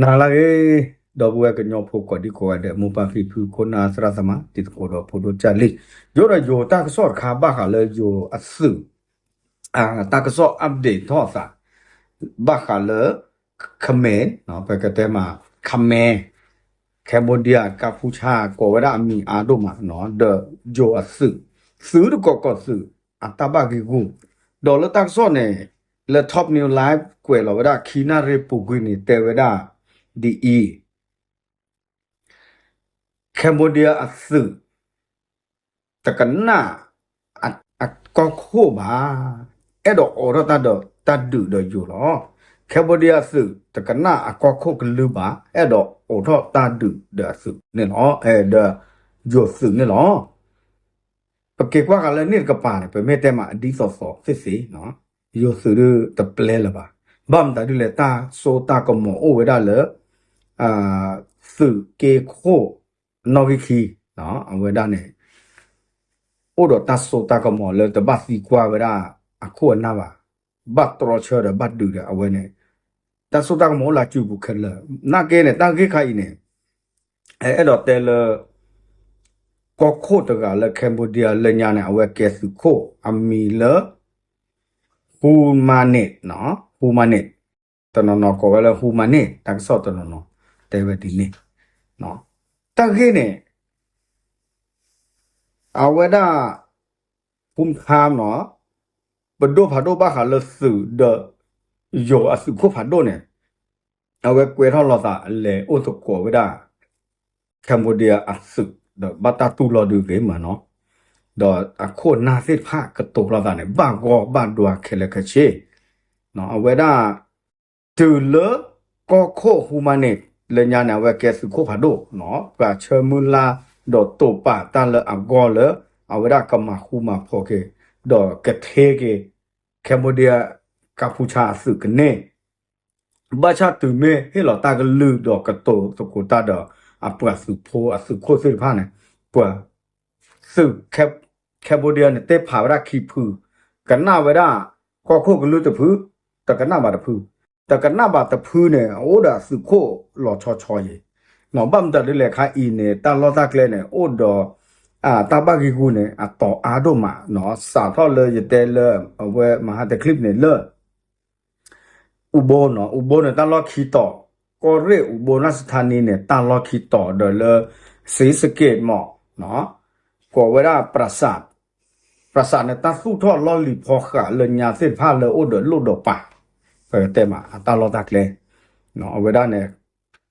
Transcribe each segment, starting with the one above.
နၤလၢအဂ့ၤ, ဒီပုၢ်ဝဲၢ်ကညီဖိကိးဒံကိးဂၤဒဲး မိၢ်ပၢ်ဖံဖု ခိၣ်နၢ်သရၣ်သမါ တံၤသကိးဒီးဖိဒိၣ်ကၢ်လံ, ယအိၣ်ဒီးယိၤတၢ်ကစီၣ်တခါ ဘၣ်ဃးလၢယိၤအသုး, တၢ်ကစီၣ် update ထီၣ်အသး ဘၣ်ဃးလၢ Khmer ပကတဲမး Khmer, Cambodia ကၢ်ဖူဆါ ကိးဝဲဒၣ်အမံၤအါဒိၣ်မး, ဒီးယိၤအသုး, သုးတကိးကိးသုး အတၢ်ဘၣ်ဂံာ်ဂူာ်, ဒီးလၢတၢ်ကစီၣ်န့ၣ် လၢ Top News Live ကွဲးလီၤဝဲဒၣ် ခံနၣ်ရံၣ်ပူၤကွံာ်န့ၣ် တဲဝဲဒၣ်ဒ်အံၤ, Cambodia အသုး တကနၣ်အကီၢ်ခိၣ်ဘၣ်, အဲၣ်ဒိးအိးထီၣ်တၢ်ဒုးဒီးယိၤလီၤ. Cambodia အသုး တကနၣ်အကီၢ်ခိၣ်ကလုာ်ဘၣ်, အဲၣ်ဒိးအိးထီၣ်တၢ်ဒုးဒီးအသုးန့ၣ်လီၤ, ဒီးယိၤသုးန့ၣ်လီၤ. ပက့ၤကွၢ်ဃာ်လၢန့ၣ်တကပၤန့ၣ် ပမ့ၢ်တဲမးအဒ်သိးသိးသ့ၣ်သ့ၣ်, ယိၤသုးဒုတပျဲလၢၤဘၣ်. ဘၣ်မတၤဒ်လဲၣ် တၢ်စိတၢ်ကမီၤအိၣ်ဝဲဒၣ်လၢ သုးက့ခိၣ်နီၣ်ဂံၢ်ခံ, အဝဲဒၣ်န့ၣ် အိၣ်ဒီးတၢ်စိတၢ်ကမီၤလၢတဘၣ်သံကွၢ်ဝဲဒၣ်အခိၣ်အနၢ်ဘၣ်, ဘၣ်တြီဆၢဒီးဘၣ်ဒုးဒီးအဝဲန့ၣ် တၢ်စိတၢ်ကမီၤအိၣ်လၢစုပူၤခဲလၢာ်. နာ်က့န့ၣ် တၢ်ဂ့ၢ်ခါအံၤန့ၣ် အဲၣ်ဒိးတဲလၢ ကီၢ်ခိၣ်တဂၤလၢ Cambodia လၢညါန့ၣ် အဝဲကဲသုးခိၣ်အမံၤလၢ Hun Manet, Hun Manet, တနီၤနီၤကိးဝဲလၢ Hun Manet, တၢ်ကစီၣ်တနီၤနီၤ တဲဝဲဒ်န့ၣ်, တၢ်ဂ့ၢ်န့ၣ် အဝဲဒၣ် Hun Manet နီၤ, ပဒိၣ်ဖးဒိၣ်ဘၣ်ဃးလၢသုးဒီး ယိၤအသုးခိၣ်ဖးဒိၣ်န့ၣ် အဝဲကွဲထီၣ်လိာ်သးလဲၤအိၣ်သကိးဝဲဒၣ် Cambodia အသုး ဒီးဘၣ်တၢ်တူၢ်လိာ်ဒုးဂ့ၤမးနီၤ, ဒီးအခိၣ်အနၢ်သ့ၣ်တဖၣ်ကတိၤလိာ်သးန့ၣ် ဘၣ်ဂီၢ်ဘၣ်ဒွးခဲလၢာ်ခဲဆ့, အဝဲဒၣ် တုၤလၢ ကီၢ်ခိၣ် Hun Manet လၢညါန့ၣ် အဝဲကဲသုးခိၣ်ဖးဒိၣ်, ပှၤဆၢမုၢ်လၢ်ဒီးတိာ်ပာ်တၢ်လၢအဂီၢ်လၢ အဝဲဒၣ်ကမၤဃူမၤဖိးက့ၤ ဒီးကထဲက့ၤ Cambodia ကၢ်ဖူဆါအသုးကန့ၢ် ဘၣ်ဆၣ်တုၤမ့ၢ်ဟ့ၣ်လီၤတၢ်ကလုၢ်ဒီးကတိၤသကိးတၢ်ဒီး အပှၤသုးဖိအသုးခိၣ်သ့ၣ်တဖၣ်န့ၣ် ပှၤသုး Cambodia န့ၣ် တဲဖးဝဲဒၣ်ခံဖု, ကနၣ်ဝဲဒၣ် ကီၢ်ခိၣ်ကလုၢ်တဖု, တကနၣ်ဘၣ်တဖု, တကနၣ်ဘၣ်တဖုန့ၣ် အအိၣ်ဒီးသုးခိၣ်လီၤဆီဆီအံၤ, ဘၣ်မတၤဒ်လဲၣ်ခါအံၤန့ၣ် တၢ်လီၢ်တၢ်ကျဲန့ၣ် အိၣ်ဒီး တၢ်ဘၣ်ဂံာ်ဂူာ်န့ၣ် အတီၤအါဒိၣ်မး, စးထီၣ်လၢယတဲလၢ အဝဲ မဟါတချံၣ်န့ၣ်လၢ အူဘိနီၤ, အူဘိန့ၣ် တၢ်လီၢ်ခံတီၤ, ကီၢ်ရ့ၣ် အူဘိ ရၣ်စထါနံန့ၣ် တၢ်လီၢ်ခံတီၤဒီးလၢ စံစက့းမး, ကိးဝဲဒၣ် ပြၤစး, ပြၤစးန့ၣ် တၢ်သူၣ်ထီၣ်လီၢ်လံၤဖီဃးလၢညါသ့ၣ်တဖၣ်လၢအိၣ်ဒီးလိၣ်ဒီးပာ်, ပတဲမး အတၢ်လီၢ်တၢ်ကျဲ, အဝဲဒၣ်န့ၣ်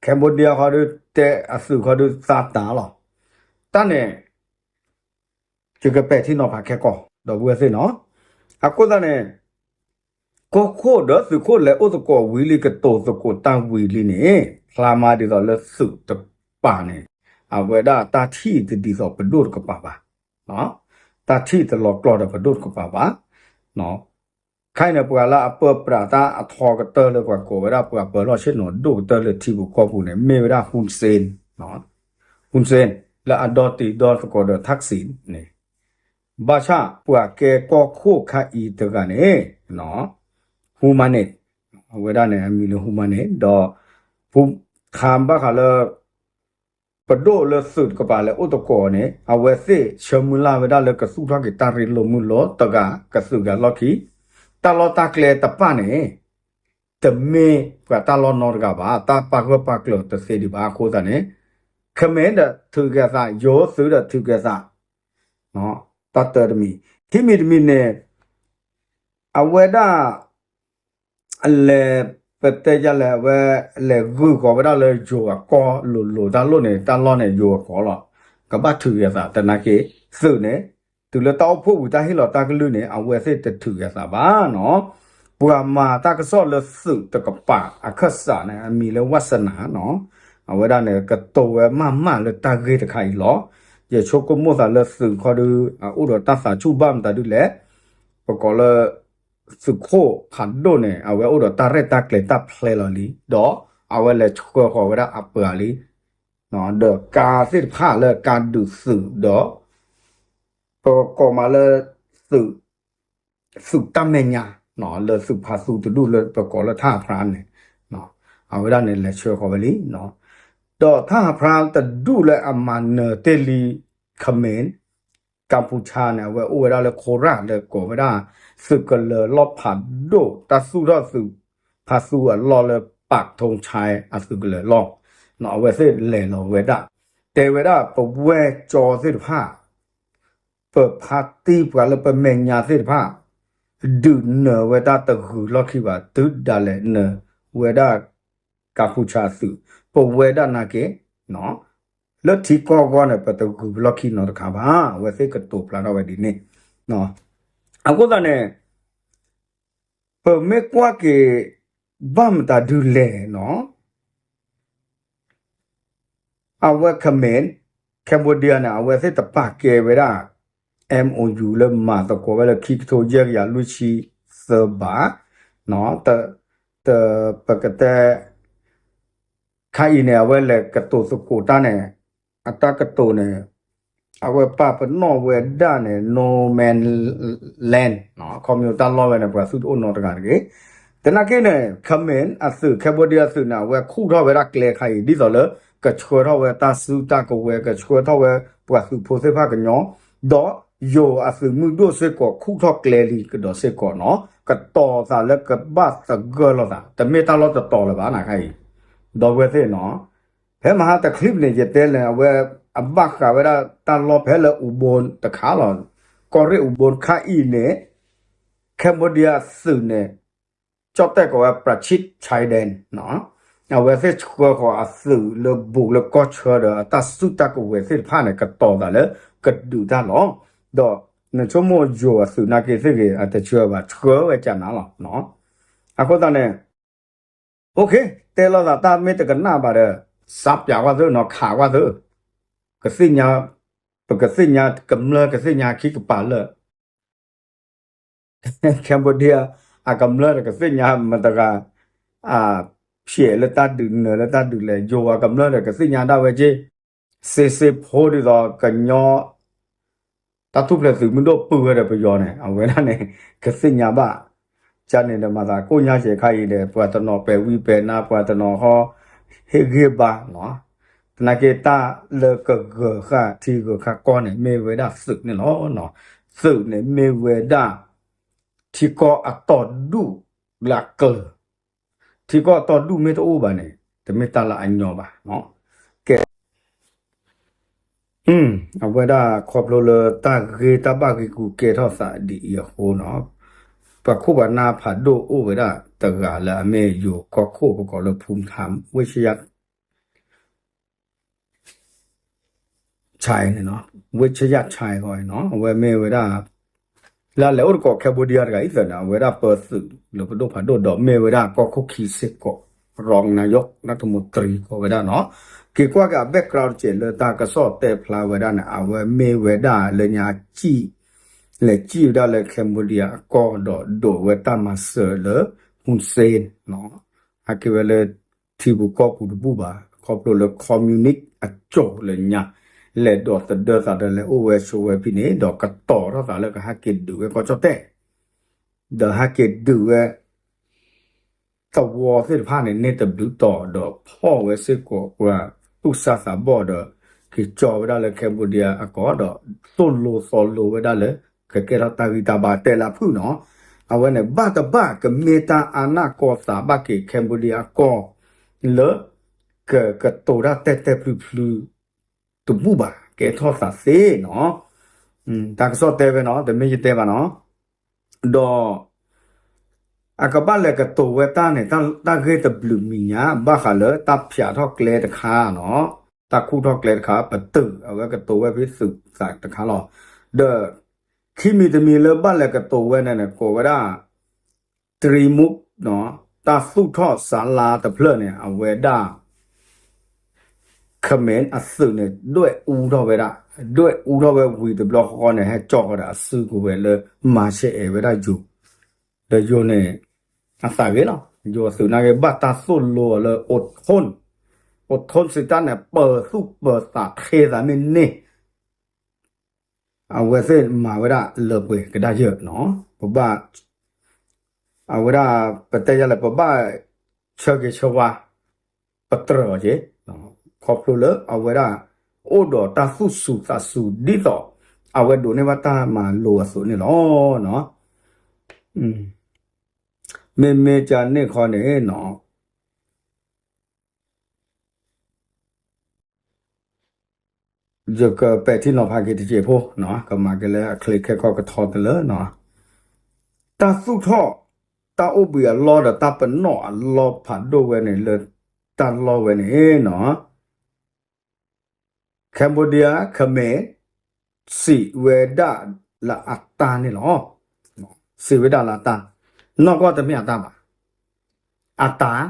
Cambodia ခီဒု တဲအသုးခီဒုသးတၢ်လီၤ, တၢ်န့ၣ် ယကပဲာ်ထံနီၤဖးခဲကီၢ် ဒီပုၢ်ဝဲၢ်သ့ၣ်နီၤ, အဃိသတးန့ၣ် ကီၢ်ခိၣ်ဒီးသုးခိၣ်လဲၤအိၣ်သကိးဝံၤလံ ကတိၤသကိးတၢ်ဝံၤလံန့ၣ် ဖျါမးဒ်သိးလၢသုးတကပၤန့ၣ် အဝဲဒၣ်တၢ်ထံၣ်တဒ်သိးပဒိၣ်တကပၤဘၣ်, တၢ်ထံၣ်တလီၤကျိၤဒီးပဒိၣ်တကပၤဘၣ်, ခဲအံၤန့ၣ် ပှၤလၢအပၢပြးတၢ်အထီကတၢၢ်လၢပှၤကိးဝဲဒၣ် ပှၤပၢၤလီၢ်ဆ့ၣ်နီၤဒိၣ်ကတၢၢ်လၢထံဖိကီၢ်ဖိန့ၣ် မ့ၢ်ဝဲဒၣ် Hun Sen, Hun Sen လၢအဒီတံၤဒီသကိးဒီး Thaksin န့ၣ်, ဘၣ်ဆၣ်ပှၤကဲကီၢ်ခိၣ်ခါအံၤတဂၤန့ၣ် Hun Manet, အဝဲဒၣ်န့ၣ် အမံၤလၢ Hun Manet ဒီး ဖူခါဘၣ်ဃးလၢ ပဒိၣ်လၢသုးတကပၤလဲၤအိၣ်သကိးန့ၣ် အဝဲသ့ၣ်ဆၢမုၢ်လၢ်ဝဲဒၣ်လၢကသူၣ်ထီၣ်က့ၤတၢ်ရ့လိာ်မုာ်လိာ်တဂၤကသုးဂၤလီၢ်ခံ, တၢ်လီၢ်တၢ်ကျဲတဖၣ်န့ၣ် တမ့ၢ်ပှၤတၢ်လီၢ်နီတဂၤဘၣ်, တၢ်ပာ်ဂၢၢ်ပာ်ကျၢၤတသ့ဒံးဘၣ်အဃိသတးန့ၣ် Khmer ဒီးထုးက့ၤအသး, ယိၤသုးဒီးထုးက့ၤအသး, တၢ်တၢတမံၤ, ခံမံၤတမံၤန့ၣ် အဝဲဒၣ် အလဲၤ ပတဲယလဲၣ် အဝဲလဲၤဂုာ်ဃီၤဝဲဒၣ်လၢယိၤအကီၢ်လိၤလိၤ တၢ်လိၣ်န့ၣ် တၢ်လီၢ်န့ၣ် ယိၤအကီၢ်လီၤ. ကဘၣ်ထုးက့ၤအသး သနာ်က့ သုးန့ၣ် တုၤလၢတၢ်အိၣ်ဖှိၣ်ဝံၤ တၢ်ဟ့ၣ်လီၤတၢ်ကလုၢ်န့ၣ် အဝဲသ့ၣ်တထုးက့ၤအသးဘၣ်နီၤ. ပှၤမၤတၢ်ကစီၣ်လၢသုးတကပၤ အခၢၣ်စးန့ၣ် အမံၤလၢ ဝါစနၤ နီၤ. အဝဲဒၣ်န့ၣ် ကတိၤဝဲမးမးလၢတၢ်ဂ့ၢ်တခါအံၤလီၤ. ယဆိကမိၣ်သးလၢသုးခီဒု အအိၣ်ဒီးတၢ်သးဆူၣ်ဘၣ်မတၤဒ်လဲၣ် ပကိးလၢ သုးခိၣ်ဖးဒိၣ်န့ၣ် အဝဲအိၣ်ဒီးတၢ်ရဲၣ်တၢ်ကျဲၤတၢ်ဖျဲလီၤလံ, ဒီးအဝဲလဲၤဆှၢဃီၤဝဲဒၣ်အပှၤလံ, ဒီးကါသ့ၣ်တဖၣ်လၢကါဒုးသုးဒီး ပကိးမးလၢ သုး သုးတၢ်မဲာ်ညါ လၢသုးဖးသူတဒူၣ်လၢပကိးလၢထၣ်အဖျါန့ၣ် အဝဲဒၣ်န့ၣ်လဲၤဆှၢဃီၤဝဲလံ. ဒီးတၢ်ဟးဖျါတဒူၣ်လၢအမၤနၢၤတ့ၢ်လံ Khmer ကၣ်ဖူဆါန့ၣ် အဝဲအိၣ်ဝဲဒၣ်လၢ Khorat လၢကိးဝဲဒၣ် သုးကလၢၤလီၢ်ဖးဒိၣ် တၢ်သူၣ်ထီၣ်သုးဖးသူအလီၢ်လၢ ပာ်ကထိဆဲး အသုးကလၢၤလီၢ်, အဝဲသ့ၣ်လဲၤလီၤဝဲဒၣ်, တဲဝဲဒၣ် ပဝဲကၠီသ့ၣ်တဖၣ် ပဖါတံၢ်ပှၤလၢပမဲာ်ညါသ့ၣ်တဖၣ် ဒုးနၢၤဝဲဒၣ်တဂုၤလီၢ်ခံဘၣ် တုၤဒၣ်လဲာ်နၢၤဝဲဒၣ် ကၣ်ဖူဆါအသုး, ပဝဲဒၣ်နာ်က့ လၢထံကီၢ်အဂီၢ်န့ၣ် ပတဂုၤပလီၢ်ခံနီတခါဘၣ်. အဝဲသ့ၣ်ကတိၤဖျါထီၣ်ဝဲဒ်န့ၣ်. အဃိသတးန့ၣ် ပမ့ၢ်ကွၢ်က့ၤ ဘၣ်မတၤဒုးလဲၣ်နီၤ အဝဲ Khmer Cambodia န့ၣ် အဝဲသ့ၣ်တပာ်ကဲဝဲဒၣ် MOU လၢမၤသကိးဝဲလၢခံကထိယဲၢ်ကယၤလွံၢ်ဆံသၢဘၣ်, တ ပကတဲ ခါအံၤန့ၣ် အဝဲလဲၤကတိၤသကိးတၢ်န့ၣ် အတၢ်ကတိၤန့ၣ် အဝဲပာ်ပနီၣ်ဝဲဒၣ်န့ၣ် no man land ခီဖျိတၢ်လီၢ်ဝဲန့ၣ် ပှၤသူၣ်တအိၣ်နီတဂၤတဂ့ၤ. သနာ်က့န့ၣ် Khmer အသုး Cambodia အသုးန့ၣ် အဝဲခူၣ်ထီၣ်ဝဲဒၣ်ကျဲခါအံၤ ဒ်သိးလၢ ကဆှၢထီၣ်ဝဲတၢ်စုတၢ်ကဝဲၤ ကဆှၢထီၣ်ဝဲပှၤသုးဖိသ့ၣ်တဖၣ်ကညီ, ဒီးယိၤအသုးမုၢ်ဒိၣ်စ့ၢ်ကီး ခူၣ်ထီၣ်ကျဲလံကဒီးစ့ၢ်ကီးနီၤ ကတီၤသးလၢကဘၣ်သဂၢၢ်လိာ်သး တမ့ၢ်တၢ်လီၢ်တတီၤလၢၤဘၣ်နၤခါအံၤ, ဒီပုၢ်ဝဲၢ်သ့ၣ်နီၤ ဖဲမဟါတချံးန့ၣ် ယတဲလဲၣ် အဝဲအဘၣ်ဃးဝဲဒၣ်တၢ်လီၢ်ဖဲလၢ Ubon တခါလီၤ. ကီၢ်ရ့ၣ် Ubon ခါအံၤန့ၣ် Cambodia အသုးန့ၣ် ကၠီၣ်တဲၣ်ကိးဝဲ Prachit Chaden အဝဲသ့ၣ်ဆှၢဃီၤအသုးလၢဘူးလၢကီၢ်ဆၢဒီး အတၢ်စုတၢ်ကဝဲၤသ့ၣ်တဖၣ်န့ၣ် ကတီၤသးလၢကဒုးတၢ်လီၤ. ဒီးနဆိကမိၣ်ယိၤအသုးနာ်က့သ့ၣ်ဂ့ၤ အတဆှၢဘၣ် ဆှၢဝဲကနၤလီၤ. အဃိသတးန့ၣ် OK တဲလိာ်သးတၢ်မ့ၢ်တကနၣ်ဘၣ်ဒီး စးပၠးကွၢ်သုနီၤ ခးကွၢ်သု, ကသ့ၣ်ညါ, ပကသ့ၣ်ညါကမျၢၢ် ကသ့ၣ်ညါခံကပၤလၢာ် Cambodia အကမျၢၢ်ဒီးကသ့ၣ်ညါမတၤတဂၤ အဖျဲးလၢတၢ်ဒုးနၢၤလၢတၢ်ဒုးလဲၣ် ယိၤအကမျၢၢ်ဒီးကသ့ၣ်ညါဒၣ်ဝဲက့ၤ စ့စ့ဖိဒ်သိးကညီ တၢ်ထူၣ်ဖျဲးသုးမုၢ်ဒိၣ်ပုၢ်ဝဲဒီးပယီၤန့ၣ် အဝဲဒၣ်န့ၣ် ကသ့ၣ်ညါဘၣ်, ကန့ၣ်ဒီးမၤသးကိၣ်ညါစဲးခါအံၤဒီး ပှၤတနီၤပဲာ်ဝံၤပဲာ်နါ ပှၤတနီၤဃီ ဟ့ၣ်ဂံၢ်ဘါ, သနာ်က့တၢ်လၢကဂၢၤဃာ်ထံဂၢၤဃာ်ကီၢ်န့ၣ် မ့ၢ်ဝဲဒၣ်သုးန့ၣ်လီၤ. သုးန့ၣ်မ့ၢ်ဝဲဒၣ် ထံကီၢ်အတီၢ်ဒူၣ်လၢအကျၢၤ, ထံကီၢ်အတီၢ်ဒူၣ်မ့ၢ်တအိၣ်ဘၣ်န့ၣ် တမ့ၢ်တၢ်လၢအညီဘၣ်. ကဲ အဝဲဒၣ်ခီဖျိလၢတၢ်ဂ့ၢ်တၢ်ဘၣ်ဂ့ၢ်ဂူၤကဲထီၣ်သးဒ်အံၤအဃိနီၤ, ပှၤခိၣ်ပှၤနၢ်ဖးဒိၣ်အိၣ်ဝဲဒၣ်တဂၤလၢအမ့ၢ်ယိၤကီၢ်ခိၣ်ပကိးလၢ ဖူထၣ် ဝ့ၡယၣ် ဝ့ၡယၣ်ဆဲးဂီၤနီၤ, အဝဲမ့ၢ်ဝဲဒၣ် လၢအလဲၤအိၣ်တကိး Cambodia တဂၤအံၤသၢၣ်န့ၣ် အဝဲဒၣ်ပၢသုးလၢပဒိၣ်ဖးဒိၣ်ဒီးမ့ၢ်ဝဲဒၣ်ကီၢ်ခိၣ်ခံစ့ၢ်ကီး ရီနၤယိး နၢ်ထမူတြံ ကိးဝဲဒၣ်နီၤ, က့ၤကွၢ်က့ၤအ background တကဲးလၢတၢ်ကစီၣ်တဲဖျါဝဲဒၣ်န့ၣ် အဝဲမ့ၢ်ဝဲဒၣ်လၢညါ စံၣ် လဲၤစံၣ်ဝဲဒၣ်လၢ Cambodia အကီၢ်ဒီးဒိးဝဲတၢ်မၤစၢၤလၢ Hun Sen နီၤ, ဟဲက့ၤဝဲလၢ ထံပူၤကီၢ်ပူၤတဘူၣ်ဘၣ် ခီဖျိလၢ communist အကၠိာ်လၢညါ လဲၤဒီးသဒၢသးဒီးလဲၤအိၣ်ဝဲဆိးဝဲဖဲန့ၣ် ဒီးကတီၤထီၣ်သးလၢကဟဲက့ၤဒုးဝဲကီၢ်ကၠီၣ်တဲၣ် ဒီးဟဲက့ၤဒုးဝဲ သဝီသ့ၣ်တဖၣ်န့ၣ် န့ၢ်တဘျုးတီၤဒီးဖီၣ်ဝဲစ့ၢ်ကီးပှၤသူၣ်စၢ်သးဘီၣ်ဒီး က့ၤကၠီဝဲဒၣ်လၢ Cambodia အကီၢ်ဒီး သိၣ်လိသီလိဝဲဒၣ်လၢ ကကဲထီၣ်တၢ်ဂံၢ်တၢ်ဘါတဲလၢအဖုၣ်နီၤ, အဝဲန့ၣ် ဘၣ်တဘၣ်ကမ့ၢ်တၢ်အါနၢ်ကီၢ်သးဘၣ်က့ၤ Cambodia အကီၢ် လၢ ကကတိၤတၢ်တဲာ်တဲာ်ဖျုးဖျုး တဘူၣ်ဘၣ် ကဲထီၣ်သးသ့နီၤ, တၢ်ကစီၣ်တဲဝဲနီၤ တမ့ၢ်ယတဲဘၣ်နီၤ, ဒီး အကဘၣ်လဲၤကတိၤဝဲတၢ်န့ၣ် တၢ်ဂ့ၢ်တဘျုးမံၤညါ ဘၣ်ဃးလၢတၢ်ဖျးထီၣ်ကျဲတခါနီၤ, တၢ်ခူၣ်ထီၣ်ကျဲတခါ ပတုာ် အဝဲကတိၤဝဲဖဲသုးသးတခါလီၤ, ဒီး ခံမံၤတမံၤလၢဘၣ်လဲၤကတိၤဝဲန့ၣ်န့ၣ် ကိးဝဲဒၣ် တြံမူး တၢ်သူၣ်ထီၣ်စးလါတဖျၢၣ်န့ၣ် အဝဲဒၣ် Khmer အသုးန့ၣ် ဒွဲၣ်အူထီၣ်ဝဲဒၣ်, ဒွဲၣ်အူထီၣ်ဝဲဝံၤတဘျီဃီဃီန့ၣ် ဟဲကၠီဃီဒီးအစုကဝဲၤလၢ မၤဆဲးအဲၣ်ဝဲဒၣ်ယိၤ, ဒီးယိၤန့ၣ် အသးဂ့ၤလီၤ, ယိၤအသုးနာ်က့ ဘၣ်တၢ်သိၣ်လိအီၤလၢ အိၣ်ထူၣ်, အိၣ်ထူၣ်စံးတၢ်န့ၣ် ပၢၤသူၣ်ပၢၤသးထဲသးမ့ၢ်န့ၢ် အဝဲသ့ၣ်မၤဝဲဒၣ်လၢပှဲၤကဒါယၢၢ်နီၤ, ပဘၣ် အဝဲဒၣ် ပတဲယၤလဲၣ် ပဘၣ်ဆၢဂ့ၤဆၢဝါ ပတြၢၤအီၤက့ၤ ခီဖျိလၢအဝဲဒၣ် အိၣ်ဒီးတၢ်သူၣ်စူၤသးစူၤဒ်သိး အဝဲဒိးန့ၢ်ဘၣ်တၢ်မၤလိာ်အသိးန့ၣ်လီၤ. မ့မ့ၢ်ကန့ၣ်ခီန့ၣ်နီၤ ယကပဲာ်ထံနီၤဖးက့ၤတစဲးဖိ, ကမၤက့ၤလၢအချ့ခဲခီကထီတလၢနီၤ, တၢ်သူၣ်ထီၣ် တၢ်အိၣ်ဘှံးအလီၢ်ဒီးတၢ်ပနီၣ်အလီၢ်ဖးဒိၣ်ဝဲန့ၣ် လၢတၢ်လီၢ်ဝဲန့ၣ်နီၤ Cambodia Khmer စံးဝဲဒၣ်လၢအတၢ်န့ၣ်လီၤ. စံးဝဲဒၣ်လၢအတၢ်, နီၢ်ကီၢ်တမ့ၢ်အတၢ်ဘၣ်, အတၢ်,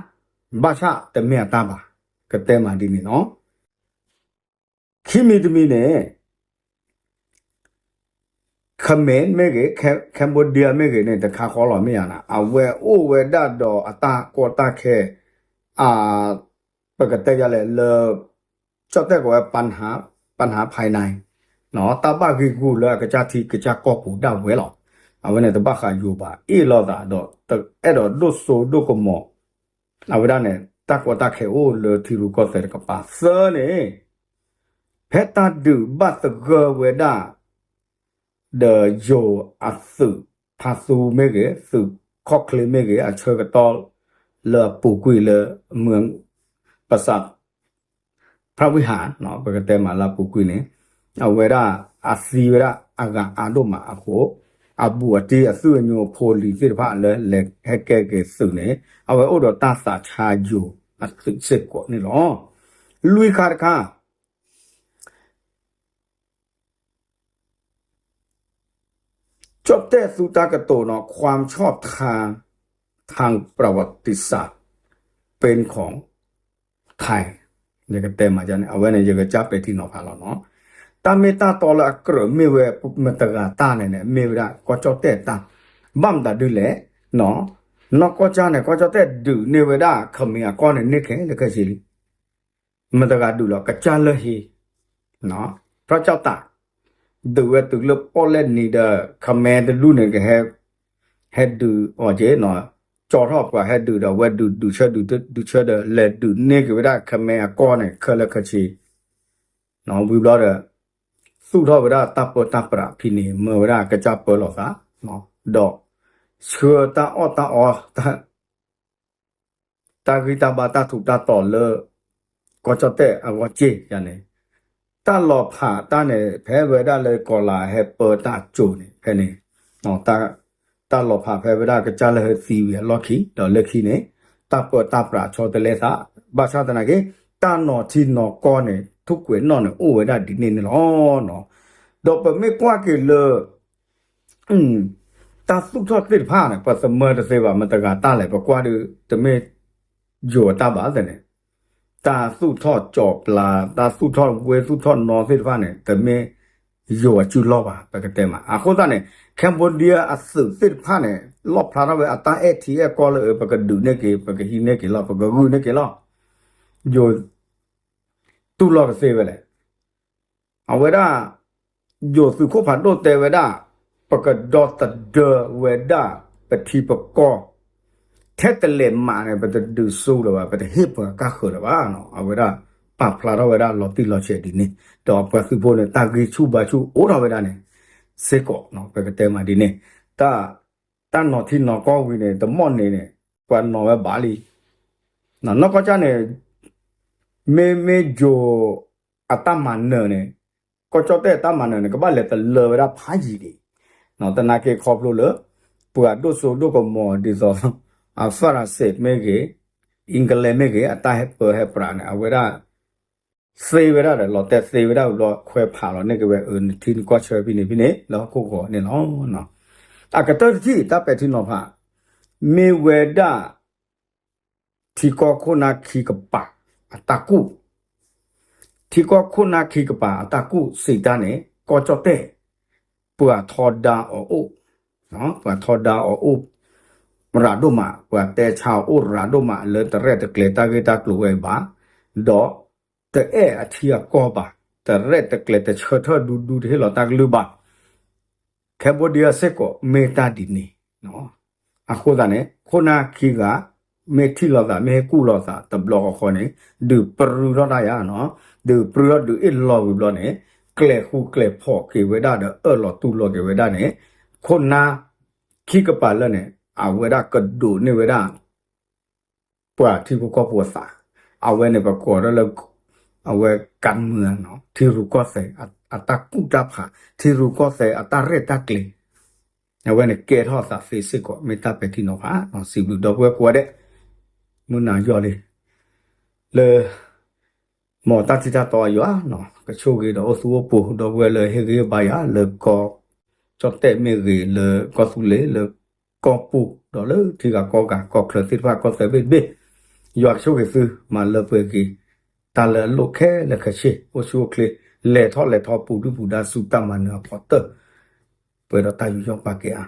ဘၣ်ဆၣ်တမ့ၢ်အတၢ်ဘၣ်, ကတဲမးဒ်န့ၣ်လီၤ. ခံမံၤတမံၤန့ၣ် Khmer မ့ၢ်ဂ့ၤ, Cambodia မ့ၢ်ဂ့ၤန့ၣ် တခါဃီလီၤမ့ၢ်ဧါန့ၣ် အဝဲအိၣ်ဝဲဒၣ်ဒီးအတၢ်ကီတၢ်ခဲ အ ပကတဲယၤလဲၣ်လၢ ကၠီၣ်တဲၣ်ကီးဝဲ ပၣ်ဟါဖဲန့ၣ် တၢ်ဘၣ်ဂ့ၢ်ဂူၢ်လၢအကစၢ်ထံကစၢ်ကီၢ်ပူၤဒၣ်ဝဲလီၤ. အဝဲန့ၣ်တဘၣ်ဃးယိၤဘၣ် အ့ၣ်လိာ်သးဒီး တအဲၣ်ဒိးဒိၣ်စိဒိၣ်ကမီၤ အဝဲဒၣ်န့ၣ် တၢ်ကီတၢ်ခဲအိၣ်လၢထံရူၢ်ကီၢ်သဲးတကပၤသၢန့ၣ် ဖဲတၢ်ဒုးဘၣ်သဂၢၢ်ဝဲဒၣ် ဒီးယိၤအသုးဖါသူမ့ၢ်ဂ့ၤ, သုးခီၣ်ချ့မ့ၢ်ဂ့ၤ, အဆၢကတီၢ်လၢအပူၤကွံာ်လၢ မုၢ် ပစး ဖရၣ်ဝံၣ်ဟၣ် ပကတဲမးလၢအပူၤကွံာ်န့ၣ် အဝဲဒၣ်အသံဝဲဒၣ်အဂၤအါဒိၣ်မးအဃိ အဘူးအတံၢ်အသုးအညိအဖိလံၤသ့ၣ်တဖၣ်လၢလဲၤဟဲကဲက့ၤသုးန့ၣ် အဝဲအိၣ်ဒီးတၢ်သးဆါယိၤအသုးစ့ၢ်ကီးန့ၣ်လီၤ. လွံၢ်ခါတခါ ကၠီၣ်တဲၣ်သူတၢ်ကတိၤနီၤ ความชอบธรรมทางประวัติศาสตร์เป็นของไทย ယကတဲမးန့ၣ် အဝဲန့ၣ် ယကစၢ်ပဲာ်ထံနီၤဖးလီၤနီၤ. တၢ်မ့ၢ်တၢ်တီလၢအကြၢးမ့ၢ်ဝဲမတၤတဂၤတၢ်န့ၣ်န့ၣ် မ့ၢ်ဝဲဒၣ်ကီၢ်ကၠီၣ်တဲၣ်တၢ်, ဘၣ်မတၤဒ်လဲၣ်, နီၢ်ကီၢ်ကၠၢ်န့ၣ် ကီၢ်ကၠီၣ်တဲၣ်ဒုးန့ၢ်ဝဲဒၣ် ခမ့ၢ်အကီၢ်န့ၣ် န့ၢ်ခဲလၢာ်ခဲဆ့လံ မတၤတဂၤဒုးလီၤ ကစၢ်လၢဟ့ ဖျီၣ်ကၠီၣ်တး ဒုးဝဲတုၤလၢပီၣ်လဲၣ်နံၤဒီး ခမ့ၢ်တဒူၣ်န့ၣ် ကဟဲ ဟဲဒုးအီၤက့ၤနီၤ, ကၠီထီၣ်ပှၤဟဲဒုးဒီး ဝဲဒုးဒုးဆၢဒုးဆၢဒီး လဲၤဒုးန့ၢ်က့ၤဝဲဒၣ် ခမ့ၢ်အကီၢ်န့ၣ် ခဲလၢာ်ခဲဆ့ ဝံၤဘျီဒီး သူၣ်ထီၣ်ဝဲဒၣ်တၢ်ပၢတၢ်ပြးဖဲန့ၣ် မၢဝဲဒၣ်ကစၢ်ပၢလီၤသး ဒီး ဆှၢတၢ်အီၣ်တၢ်အီ တၢ်ဂံၢ်တၢ်ဘါတၢ်ထူးတၢ်တီၤလၢ ကီၢ်ကၠီၣ်တဲၣ်အဂီၢ်က့ၢ်ယၤန့ၣ်, တၢ်လီၤဖးတၢ်န့ၣ် ဖဲဝဲဒၣ်လၢကီၤလၤဟဲပၢတၢ်အစိၤန့ၣ် ဖဲန့ၣ် တၢ်လီၤဖးဖဲဝဲဒၣ်ကစၢ်လၢဟဲသံဝံၤအလီၢ်ခံ ဒီးလၢခံန့ၣ် တၢ်ပၢတၢ်ပြးဆီတလဲသး, ဘၣ်ဆၣ်သနာ်က့ တၢ်နီၤထံနီၤကီၢ်န့ၣ် ထူၣ်ကွဲးနီၣ်န့ၣ် အိၣ်ဝဲဒၣ်ဒ်န့ၣ်န့ၣ်လီၤ. ဒီးပမ့ၢ်ကွၢ်က့ၤလၢ တၢ်သူၣ်ထီၣ်သ့ၣ်တဖၣ်န့ၣ် ပသမၢတသ့ဘၣ် မတၤတဂၤတၢ်လဲၣ် ပကွၢ်ဒီး တမ့ၢ်ယိၤအတၢ်ဘၣ်သ့ၣ်န့ၣ်, တၢ်သူၣ်ထီၣ်ကၠီၤပျါ တၢ်သူၣ်ထီၣ်ဝ့ၢ်သူၣ်ထီၣ်နီသ့ၣ်တဖၣ်န့ၣ် တမ့ၢ်ယိၤအစုလီၢ်ဘၣ် ပကတဲမး. အဃိသတးန့ၣ် Cambodia အသုးသ့ၣ်တဖၣ်န့ၣ် လီၣ်ဖျါထီၣ်ဝဲအတၢ်အဲၣ်ထံအဲၣ်ကီၢ်လၢ ပကဒုးန့ၢ်က့ၤ ပကဟံးန့ၢ်က့ၤလီၤ ပကဂုာ်န့ၢ်က့ၤလီၤ ယိၤ တူၢ်လိာ်ကသ့ဝဲလဲၣ်. အဝဲဒၣ် ယိၤသုးခိၣ်ဖးဒိၣ်တဲဝဲဒၣ် ပကဒီသဒၢဝဲဒၣ် ပထံပကီၢ် ထဲတလဲၤမးန့ၣ် ပတဒုးဆူၣ်လၢၤဘၣ် ပတဟ့ၣ်ပှၤကၢ်ဃၢၤလၢၤဘၣ်. အဝဲဒၣ်ပာ်ဖျါထီၣ်ဝဲဒၣ်လီၤတံၢ်လီၤဆဲးဒ်န့ၣ် ဒီးအပှၤသုးဖိန့ၣ် တၢ်ဂံၢ်ဆူၣ်ဘါဆူၣ်အိၣ်ထီၣ်ဝဲဒၣ်န့ၣ် စ့ၢ်ကီး ပကတဲမးဒ်န့ၣ် တၢ်နီၤထံနီၤကီၢ်ဝံၤန့ၣ် တမီၢ်န့ၣ်န့ၣ် ပှၤနီၤဝဲဘၣ်လံ နီၢ်ကီၢ်ကၠၢ်န့ၣ် မ့မ့ၢ်ယိၤအတၢ်မၤနၢၤန့ၣ် ကီၢ်ကၠီၣ်တဲၣ်အတၢ်မၤနၢၤန့ၣ် ကဘၣ်လဲၤတလၢဝဲဒၣ်ဖးယံၤဒံး သနာ်က့ခီဖျိလၢ ပှၤဒိၣ်စိဒိၣ်ကမီၤဒ်သိး အဖရၣ်စ့ၣ်မ့ၢ်ဂ့ၤ အ့ကလဲမ့ၢ်ဂ့ၤ အတၢ်ဟဲပၢဟဲပြးန့ၣ် အဝဲဒၣ် သ့ဝဲဒၣ်ဒီး လီၤတဲာ်သ့ဝဲဒၣ်ဘျီ ခွဲးဖးလီၤန့ၢ်က့ၤဝဲ အၢ နထံနကီၢ်ဆၢဖဲန့ၣ်ဖဲန့ၣ် လၢဟီၣ်ခိၣ်ဂီၤန့ၣ်လီၤ. အကတၢၢ်တထံၣ် တၢ်ပဲာ်ထံနီၤဖး မ့ၢ်ဝဲဒၣ် ထံကီၢ်ခိၣ်နၢ်ခံကပၤအတၢ်ကူၣ် ထံကီၢ်ခိၣ်နၢ်ခံကပၤအတၢ်ကူၣ်စံးတၢ်န့ၣ် ကီၢ်ကၠီၣ်တဲၣ် ပှၤထီဒါအီၤအိၣ် ပှၤထီဒါအီၤအိၣ် ရၤဒိၣ်မး ပှၤတဲဆါအီၤအိၣ်ရၤဒိၣ်မး လၢတရဲၣ်တကျဲၤတၢ်ဂ့ၢ်တၢ်ကျိၤဝဲဘၣ် ဒီးတအဲၣ်အထံအကီၢ်ဘၣ် တရဲၣ်တကျဲၤတဆၢထၢၣ်ဒူဒူတဟ့ၣ်လီၤတၢ်ကလုၢ်ဘၣ် Cambodia စ့ၢ်ကီးမ့ၢ်တၢ်ဒ်န့ၣ် အဃိသတးန့ၣ် ခိၣ်နၢ်ခံဂၤ မ့ၢ်ထံၣ်လိာ်သး မ့ၢ်ဟဲကူၣ်လိာ်သး တဘျီဃီဃီန့ၣ် ဒုးပြူထီၣ်တၢ်ယါနီၤ, ဒုးပြူထီၣ်ဒုးအ့ၣ်လိာ်ဝံၤဘျီန့ၣ် ကျဲၤဃူကျဲၤဖိးက့ၤဝဲဒၣ်ဒီး အၢၣ်လီၤတူၢ်လိာ်က့ၤဝဲဒၣ်န့ၣ် ခိၣ်နၢ်ခံကပၤလၢာ်န့ၣ် အဝဲဒၣ်ကဒိးန့ၢ်ဝဲဒၣ် ပှၤထံဖိကီၢ်ဖိအသး, အဝဲန့ၣ်ပကိးဒၣ်လၢ အဝဲ ကၢမၢနီၤ ထံရူၢ်ကီၢ်သဲးအတၢ်ကူၣ်တၢ်ဖး, ထံရူၢ်ကီၢ်သဲးအတၢ်ရဲၣ်တၢ်ကျဲၤ, အဝဲန့ၣ်ကဲထီၣ်အသးသ့စ့ၢ်ကီး မ့ၢ်တၢ်ပဲာ်ထံနီၤဖး, စံးဘျုးဒီပုၢ်ဝဲၢ်ကိးဂၤဒဲး, မုၢ်နၤယီၢ်လံ လၢ မ်တၢ်ထံတၢ်တီအယွၤနီၤ ကဆိၣ်ဂ့ၤဒီးအိၣ်သူအိၣ်ပူၤ ဒီပုၢ်ဝဲၢ်လၢဟ့ၣ်ဂံၢ်ဟ့ၣ်ဘါယၤလၢကီၢ် ကၠီၣ်တဲၣ်မ့ၢ်ဂ့ၤ လၢကီၢ်သူလ့ၤ လၢကီၢ်ပူၤ ဒီးလၢထံဂၤကီၢ်ဂၤ ကီၢ်ချၢသ့ၣ်တဖၣ် ကီၢ်သဲးဘ့ၣ်တဘ့ၣ်, ယွၤကဆိၣ်ဂ့ၤသု မၤလၢပှဲၤက့ၤ တၢ်လၢအလိၣ်ခဲလၢာ်ခဲဆ့ အိၣ်ဆူၣ်အိၣ်ချ့ လဲၤထီၣ်လဲၤထီပူၤဒုၣ်ပူၤဒါဆူတၢ်မၤနၢၤအဖီတၢၢ် ပှဲၤဒီးတၢ်ယူးယီၣ်ပာ်ကဲအါ